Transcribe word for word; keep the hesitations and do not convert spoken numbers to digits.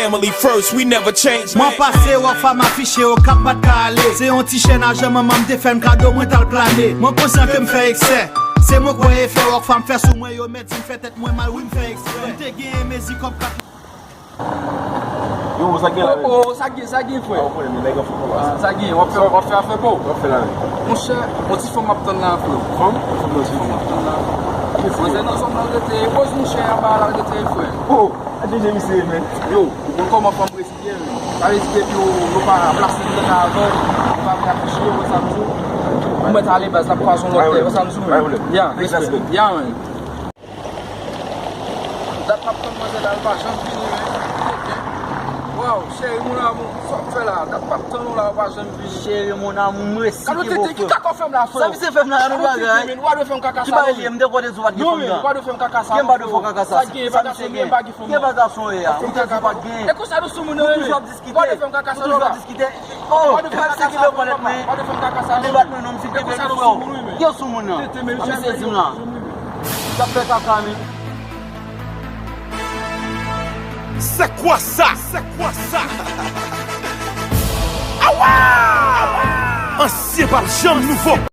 Family first, we never change. Mwen pase Rockfam afiche yo k ap bat ka ale. Se yon ti chèn ajan manman m te fè m kado mwen t al plane. Mwen konsyan ke m fè eksè. Se mwen k wè efè Rockfam fè sou mwen yo mèt di m fè tèt mwen mal wi m fè eksprè. M te genyen mezi kòb kat. Yo, sa gen la menm. Oh, sa gen, sa gen, frè. Ou konnen, men nèg an fou konba. Sa gen, w ap fè, w ap fè afè pa w. W ap fè la menm. Monchè, yon ti fanm m ap tann la, frè. Fanm? Yon ti fanm m ap tann la. Manzè nan zòn nan rete, poz monchè anba la rete, frè. Oh, a J J misye men. Yo, ou konn kòman fanm rete byen, men. Sa vle di depi yo, yo pa plase nou nan avè, yo pa vle afiche, yo sa m di w. Ou mèt ale baz, n ap kwaze yon lòt tè, yo sa m di w, men. Ya, respè. Ya, men. Dat m ap tann manzè la, l pa janm vini, men. Waw, cheri mon amour, sa w ap fè la? Dat m ap tann ou la, ou pa janm vini. Cheri mon amour, m resi ki bon frè. Sa misye fè m la, gade yon bagay. Ki bagay li ye, m te kwè w te di w pa t gen fanm nan. Ki m pa t fè w kaka sa. Sa misye gen. Ki bagay gason ye a? Ou te di w pa t gen. Ou toujou ap diskite. Ou toujou ap diskite. Oh, se ki lè w konèt mwen. Li bat mwen non, m di ke bèl frè w. Yo sou moun nan. Sa misye di m la. L ap fè kaka, men. C'est quoi ça? C'est quoi ça? Awa! Ansyen p ap janm nouvo.